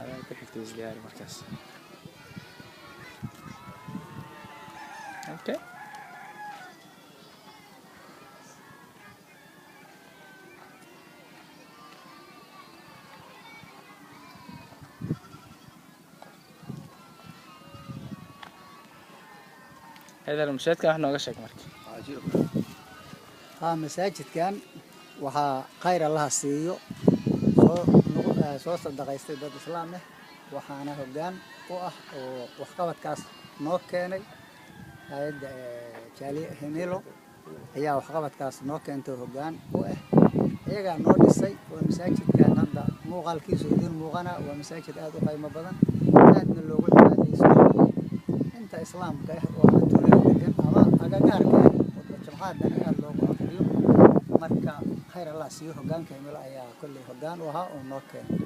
Adaa ku xigta isdiyaari markaas. Okay. Haydar, masaajidkan wax nooga sheeg marka. Haa, masaajidkan waxaa khayr Allaha siiyo soo nagu soo sadaqaystay dad islaam ah, waxaana hoggaan u ah oo waxqabadkaas noo keenay hay'adda Jaaliya Himilo ayaa waxqabadkaas noo keentay, hoggaan u ah iyagaa noo dhisay. Waa masaajidkan hadda muuqaalkiisu idin muuqana, waa masaajid aada u qiimo badan, aadna loogu cibaadaysto inta islaamka ah oo ama tuulada degan ama agagaarka ah, oo jamcaadana aada loogu aqriyo. Marka khayr Allah siiyo hoggaanka Himilo ayaa kolley hoggaan u ahaa oo noo keenay.